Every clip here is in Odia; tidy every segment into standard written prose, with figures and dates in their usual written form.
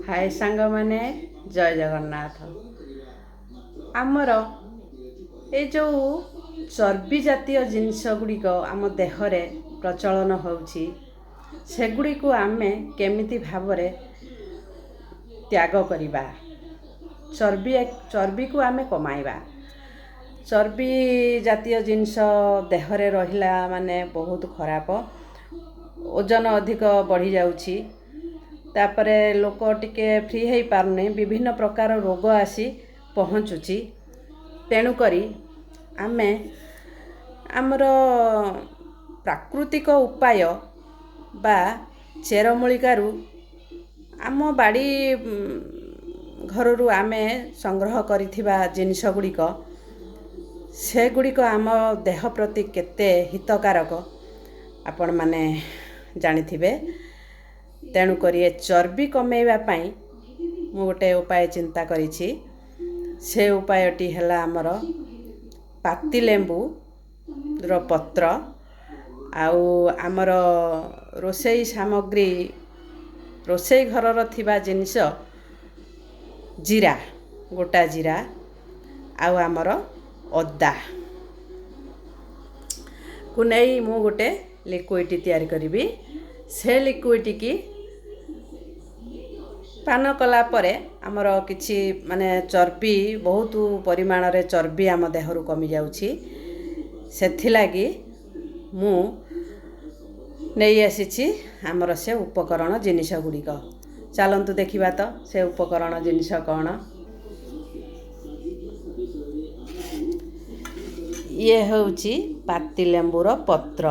ହାଏ ସାଙ୍ଗମାନେ, ଜୟ ଜଗନ୍ନାଥ। ଆମର ଏ ଯେଉଁ ଚର୍ବି ଜାତୀୟ ଜିନିଷ ଗୁଡ଼ିକ ଆମ ଦେହରେ ପ୍ରଚଳନ ହେଉଛି, ସେଗୁଡ଼ିକୁ ଆମେ କେମିତି ଭାବରେ ତ୍ୟାଗ କରିବା, ଚର୍ବିକୁ ଆମେ କମାଇବା। ଚର୍ବି ଜାତୀୟ ଜିନିଷ ଦେହରେ ରହିଲା ମାନେ ବହୁତ ଖରାପ, ଓଜନ ଅଧିକ ବଢ଼ିଯାଉଛି, ତାପରେ ଲୋକ ଟିକେ ଫ୍ରି ହେଇପାରୁନି, ବିଭିନ୍ନ ପ୍ରକାର ରୋଗ ଆସି ପହଞ୍ଚୁଛି। ତେଣୁକରି ଆମେ ଆମର ପ୍ରାକୃତିକ ଉପାୟ ବା ଚେରମୂଳିକାରୁ ଆମ ବାଡ଼ି ଘରରୁ ଆମେ ସଂଗ୍ରହ କରିଥିବା ଜିନିଷ ଗୁଡ଼ିକ, ସେଗୁଡ଼ିକ ଆମ ଦେହ ପ୍ରତି କେତେ ହିତକାରକ ଆପଣମାନେ ଜାଣିଥିବେ। ତେଣୁକରି ଏ ଚର୍ବି କମେଇବା ପାଇଁ ମୁଁ ଗୋଟେ ଉପାୟ ଚିନ୍ତା କରିଛି। ସେ ଉପାୟଟି ହେଲା ଆମର ପାତିଲେମ୍ବୁର ପତ୍ର ଆଉ ଆମର ରୋଷେଇ ସାମଗ୍ରୀ, ରୋଷେଇ ଘରର ଥିବା ଜିନିଷ ଜିରା, ଗୋଟା ଜିରା ଆଉ ଆମର ଅଦା କୁ ନେଇ ମୁଁ ଗୋଟେ ଲିକ୍ୱିଡ଼ ତିଆରି କରିବି। ସେ ଲିକ୍ୱିଡ଼କି ପାନ କଲା ପରେ ଆମର କିଛି ମାନେ ଚର୍ବି, ବହୁତ ପରିମାଣରେ ଚର୍ବି ଆମ ଦେହରୁ କମିଯାଉଛି। ସେଥିଲାଗି ମୁଁ ନେଇ ଆସିଛି ଆମର ସେ ଉପକରଣ ଜିନିଷ ଗୁଡ଼ିକ। ଚାଲନ୍ତୁ ଦେଖିବା ତ ସେ ଉପକରଣ ଜିନିଷ କ'ଣ। ଇଏ ହେଉଛି ପାତିଲେମ୍ବୁର ପତ୍ର।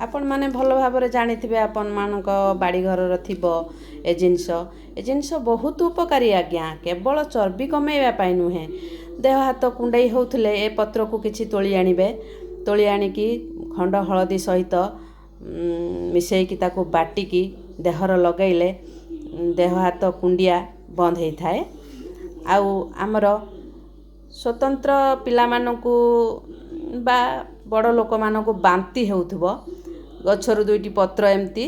ଆପଣମାନେ ଭଲ ଭାବରେ ଜାଣିଥିବେ, ଆପଣମାନଙ୍କ ବାଡ଼ିଘରର ଥିବ ଏ ଜିନିଷ। ଏ ଜିନିଷ ବହୁତ ଉପକାରୀ ଆଜ୍ଞା, କେବଳ ଚର୍ବି କମେଇବା ପାଇଁ ନୁହେଁ। ଦେହ ହାତ କୁଣ୍ଡେଇ ହେଉଥିଲେ ଏ ପତ୍ରକୁ କିଛି ତୋଳି ଆଣିବେ, ତୋଳି ଆଣିକି ଖଣ୍ଡ ହଳଦୀ ସହିତ ମିଶେଇକି ତାକୁ ବାଟିକି ଦେହର ଲଗେଇଲେ ଦେହ ହାତ କୁଣ୍ଡିଆ ବନ୍ଦ ହେଇଥାଏ। ଆଉ ଆମର ସ୍ୱତନ୍ତ୍ର ପିଲାମାନଙ୍କୁ ବା ବଡ଼ ଲୋକମାନଙ୍କୁ ବାନ୍ତି ହେଉଥିବ, ଗଛରୁ ଦୁଇଟି ପତ୍ର ଏମିତି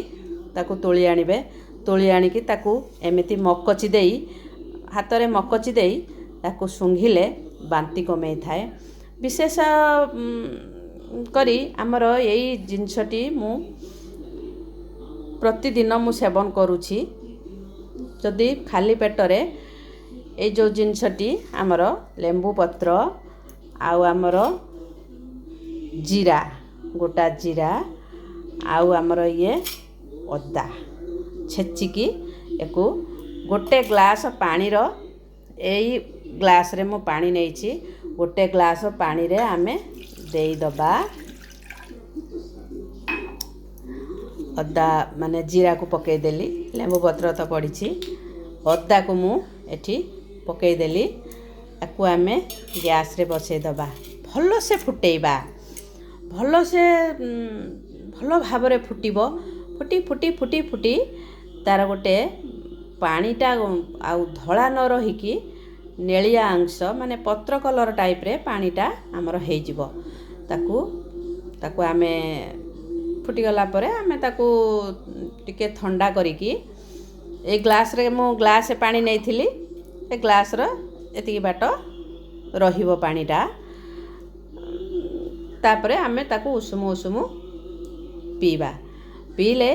ତାକୁ ତୋଳି ଆଣିବେ, ତୋଳି ଆଣିକି ତାକୁ ଏମିତି ମକଚି ଦେଇ, ହାତରେ ମକଚି ଦେଇ ତାକୁ ଶୁଙ୍ଘିଲେ ବାନ୍ତି କମେଇଥାଏ। ବିଶେଷ କରି ଆମର ଏଇ ଜିନିଷଟି ମୁଁ ପ୍ରତିଦିନ ମୁଁ ସେବନ କରୁଛି। ଯଦି ଖାଲି ପେଟରେ ଏଇ ଯେଉଁ ଜିନିଷଟି ଆମର ଲେମ୍ବୁ ପତ୍ର ଆଉ ଆମର ଜିରା, ଗୋଟା ଜିରା ଆଉ ଆମର ଇଏ ଅଦା ଛେଚିକି ୟାକୁ ଗୋଟେ ଗ୍ଲାସ୍ ପାଣିର, ଏଇ ଗ୍ଲାସ୍ରେ ମୁଁ ପାଣି ନେଇଛି, ଗୋଟେ ଗ୍ଲାସ୍ ପାଣିରେ ଆମେ ଦେଇଦେବା। ଅଦା ମାନେ ଜିରାକୁ ପକାଇଦେଲି, ଲେମ୍ବୁ ପତ୍ର ତ ପଡ଼ିଛି, ଅଦାକୁ ମୁଁ ଏଠି ପକାଇଦେଲି। ତାକୁ ଆମେ ଗ୍ୟାସ୍ରେ ବସେଇଦେବା, ଭଲସେ ଫୁଟେଇବା, ଭଲସେ ଭଲ ଭାବରେ ଫୁଟିବ। ଫୁଟି ଫୁଟି ଫୁଟି ଫୁଟି ତା'ର ଗୋଟେ ପାଣିଟା ଆଉ ଧଳା ନ ରହିକି ନେଳିଆ ଅଂଶ ମାନେ ପତ୍ର କଲର୍ ଟାଇପ୍ରେ ପାଣିଟା ଆମର ହେଇଯିବ। ତାକୁ ଆମେ ଫୁଟିଗଲା ପରେ ଆମେ ତାକୁ ଟିକେ ଥଣ୍ଡା କରିକି ଏଇ ଗ୍ଲାସ୍ରେ, ମୁଁ ଗ୍ଲାସ୍ ପାଣି ନେଇଥିଲି, ଏ ଗ୍ଲାସ୍ର ଏତିକି ବାଟ ରହିବ ପାଣିଟା। ତାପରେ ଆମେ ତାକୁ ଉଷୁମ ଉଷୁମ ପିଇବା। ପିଇଲେ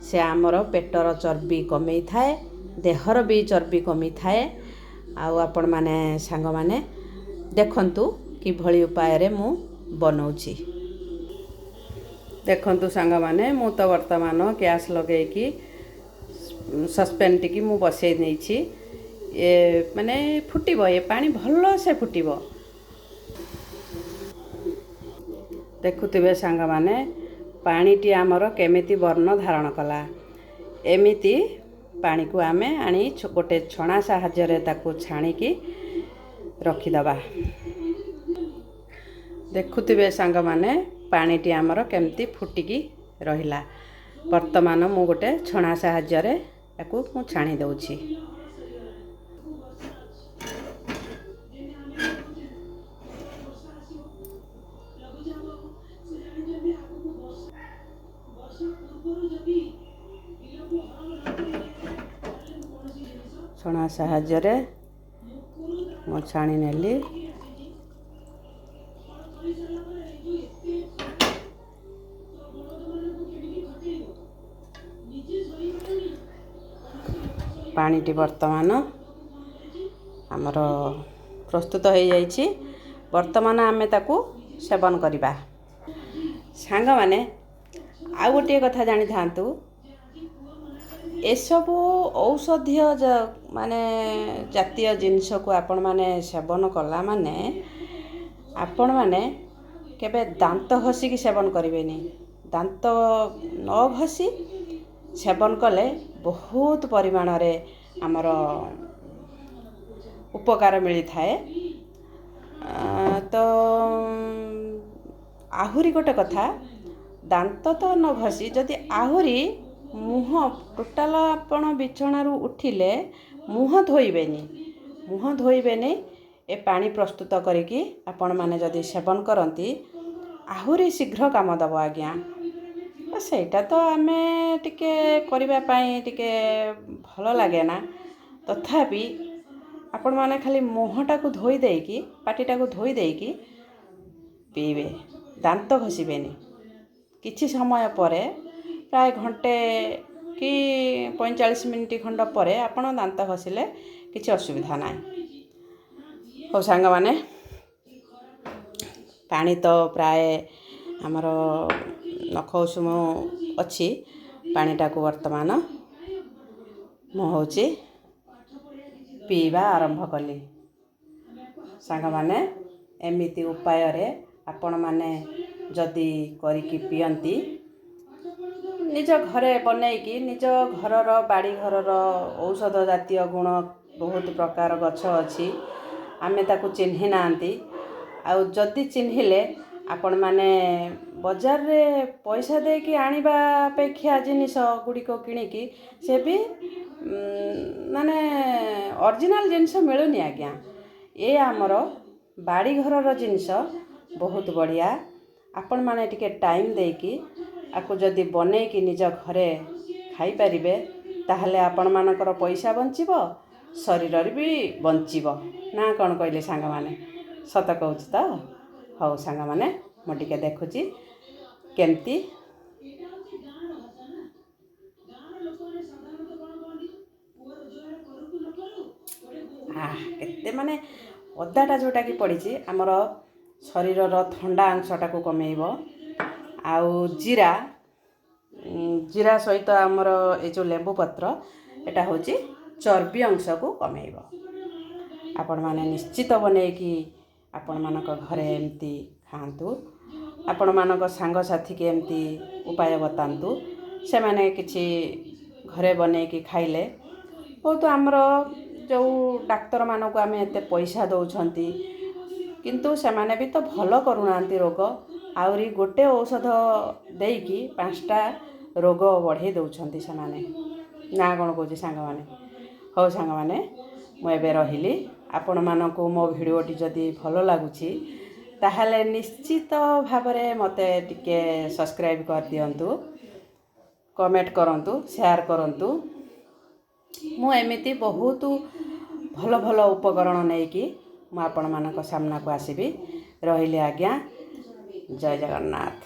ସେ ଆମର ପେଟର ଚର୍ବି କମେଇଥାଏ, ଦେହର ବି ଚର୍ବି କମିଥାଏ। ଆଉ ଆପଣମାନେ ସାଙ୍ଗମାନେ ଦେଖନ୍ତୁ କିଭଳି ଉପାୟରେ ମୁଁ ବନଉଛି। ଦେଖନ୍ତୁ ସାଙ୍ଗମାନେ, ମୁଁ ତ ବର୍ତ୍ତମାନ ଗ୍ୟାସ୍ ଲଗେଇକି ସସ୍ପେନ୍ଟିକି ମୁଁ ବସେଇ ନେଇଛି। ଏ ମାନେ ଫୁଟିବ, ଏ ପାଣି ଭଲସେ ଫୁଟିବ। ଦେଖୁଥିବେ ସାଙ୍ଗମାନେ, ପାଣିଟି ଆମର କେମିତି ବର୍ଣ୍ଣ ଧାରଣ କଲା। ଏମିତି ପାଣିକୁ ଆମେ ଆଣି ଗୋଟେ ଛଣା ସାହାଯ୍ୟରେ ତାକୁ ଛାଣିକି ରଖିଦେବା। ଦେଖୁଥିବେ ସାଙ୍ଗମାନେ, ପାଣିଟି ଆମର କେମିତି ଫୁଟିକି ରହିଲା। ବର୍ତ୍ତମାନ ମୁଁ ଗୋଟେ ଛଣା ସାହାଯ୍ୟରେ ତାକୁ ମୁଁ ଛାଣି ଦେଉଛି। ଛଣା ସାହାଯ୍ୟରେ ମୁଁ ଛାଣି ନେଲି। ପାଣିଟି ବର୍ତ୍ତମାନ ଆମର ପ୍ରସ୍ତୁତ ହୋଇଯାଇଛି। ବର୍ତ୍ତମାନ ଆମେ ତାକୁ ସେବନ କରିବା। ସାଙ୍ଗମାନେ, ଆଉ ଗୋଟିଏ କଥା ଜାଣିଥାନ୍ତୁ, ଏସବୁ ଔଷଧୀୟ ମାନେ ଜାତୀୟ ଜିନିଷକୁ ଆପଣମାନେ ସେବନ କଲା ମାନେ ଆପଣମାନେ କେବେ ଦାନ୍ତ ଘଷିକି ସେବନ କରିବେନି। ଦାନ୍ତ ନ ଘଷି ସେବନ କଲେ ବହୁତ ପରିମାଣରେ ଆମର ଉପକାର ମିଳିଥାଏ। ତ ଆହୁରି ଗୋଟେ କଥା, ଦାନ୍ତ ତ ନ ଘଷି ଯଦି ଆହୁରି ମୁହଁ ଟୋଟାଲ ଆପଣ ବିଛଣାରୁ ଉଠିଲେ ମୁହଁ ଧୋଇବେନି, ମୁହଁ ଧୋଇବେନି, ଏ ପାଣି ପ୍ରସ୍ତୁତ କରିକି ଆପଣମାନେ ଯଦି ସେବନ କରନ୍ତି ଆହୁରି ଶୀଘ୍ର କାମ ଦେବ ଆଜ୍ଞା। ସେଇଟା ତ ଆମେ ଟିକେ କରିବା ପାଇଁ ଟିକେ ଭଲ ଲାଗେ ନା, ତଥାପି ଆପଣମାନେ ଖାଲି ମୁହଁଟାକୁ ଧୋଇ ଦେଇକି ପାଟିଟାକୁ ଧୋଇ ଦେଇକି ପିଇବେ, ଦାନ୍ତ ଘଷିବେନି। କିଛି ସମୟ ପରେ ପ୍ରାୟ ଘଣ୍ଟେ କି 45 ମିନିଟ୍ ଖଣ୍ଡ ପରେ ଆପଣ ଦାନ୍ତ ଘଷିଲେ କିଛି ଅସୁବିଧା ନାହିଁ। ହଉ ସାଙ୍ଗମାନେ, ପାଣି ତ ପ୍ରାୟ ଆମର ନଖ ଉଷୁମ ଅଛି। ପାଣିଟାକୁ ବର୍ତ୍ତମାନ ମୁଁ ହେଉଛି ପିଇବା ଆରମ୍ଭ କଲି। ସାଙ୍ଗମାନେ, ଏମିତି ଉପାୟରେ ଆପଣମାନେ ଯଦି କରିକି ପିଅନ୍ତି, ନିଜ ଘରେ ବନେଇକି, ନିଜ ଘରର ବାଡ଼ି ଘରର ଔଷଧ ଜାତୀୟ ଗୁଣ ବହୁତ ପ୍ରକାର ଗଛ ଅଛି, ଆମେ ତାକୁ ଚିହ୍ନି ନାହାନ୍ତି। ଆଉ ଯଦି ଚିହ୍ନିଲେ ଆପଣମାନେ ବଜାରରେ ପଇସା ଦେଇକି ଆଣିବା ଅପେକ୍ଷା ଜିନିଷ ଗୁଡ଼ିକ କିଣିକି ସେ ବି ମାନେ ଅରିଜିନାଲ୍ ଜିନିଷ ମିଳୁନି ଆଜ୍ଞା। ଏ ଆମର ବାଡ଼ି ଘରର ଜିନିଷ ବହୁତ ବଢ଼ିଆ। ଆପଣମାନେ ଟିକେ ଟାଇମ୍ ଦେଇକି ଆକୁ ଯଦି ବନେଇକି ନିଜ ଘରେ ଖାଇପାରିବେ, ତାହେଲେ ଆପଣମାନଙ୍କର ପଇସା ବଞ୍ଚିବ, ଶରୀରରେ ବି ବଞ୍ଚିବ। ନା କ'ଣ କହିଲେ ସାଙ୍ଗମାନେ? ସତ କହୁଛି ତ? ହଉ ସାଙ୍ଗମାନେ, ମୁଁ ଟିକେ ଦେଖୁଛି କେମିତି। କେତେ ମାନେ ଅଦାଟା ଯେଉଁଟାକି ପଡ଼ିଛି ଆମର ଶରୀରର ଥଣ୍ଡା ଅଂଶଟାକୁ କମେଇବ। ଆଉ ଜିରା, ଜିରା ସହିତ ଆମର ଏ ଯେଉଁ ଲେମ୍ବୁ ପତ୍ର, ଏଇଟା ହେଉଛି ଚର୍ବି ଅଂଶକୁ କମେଇବ। ଆପଣମାନେ ନିଶ୍ଚିତ ବନେଇକି ଆପଣମାନଙ୍କ ଘରେ ଏମିତି ଖାଆନ୍ତୁ। ଆପଣମାନଙ୍କ ସାଙ୍ଗସାଥିକି ଏମିତି ଉପାୟ ବତାନ୍ତୁ, ସେମାନେ କିଛି ଘରେ ବନେଇକି ଖାଇଲେ ବହୁତ। ଆମର ଯେଉଁ ଡାକ୍ତରମାନଙ୍କୁ ଆମେ ଏତେ ପଇସା ଦେଉଛନ୍ତି, କିନ୍ତୁ ସେମାନେ ବି ତ ଭଲ କରୁନାହାନ୍ତି ରୋଗ, ଆହୁରି ଗୋଟେ ଔଷଧ ଦେଇକି 5ଟା ରୋଗ ବଢ଼େଇ ଦେଉଛନ୍ତି ସେମାନେ। ନା କ'ଣ କହୁଛି ସାଙ୍ଗମାନେ? ହଉ ସାଙ୍ଗମାନେ, ମୁଁ ଏବେ ରହିଲି। ଆପଣମାନଙ୍କୁ ମୋ ଭିଡ଼ିଓଟି ଯଦି ଭଲ ଲାଗୁଛି ତାହେଲେ ନିଶ୍ଚିତ ଭାବରେ ମୋତେ ଟିକେ ସବସ୍କ୍ରାଇବ୍ କରିଦିଅନ୍ତୁ, କମେଣ୍ଟ କରନ୍ତୁ, ସେୟାର କରନ୍ତୁ। ମୁଁ ଏମିତି ବହୁତ ଭଲ ଭଲ ଉପକରଣ ନେଇକି ମୁଁ ଆପଣମାନଙ୍କ ସାମ୍ନାକୁ ଆସିବି। ରହିଲି ଆଜ୍ଞା, ଜୟ ଜଗନ୍ନାଥ।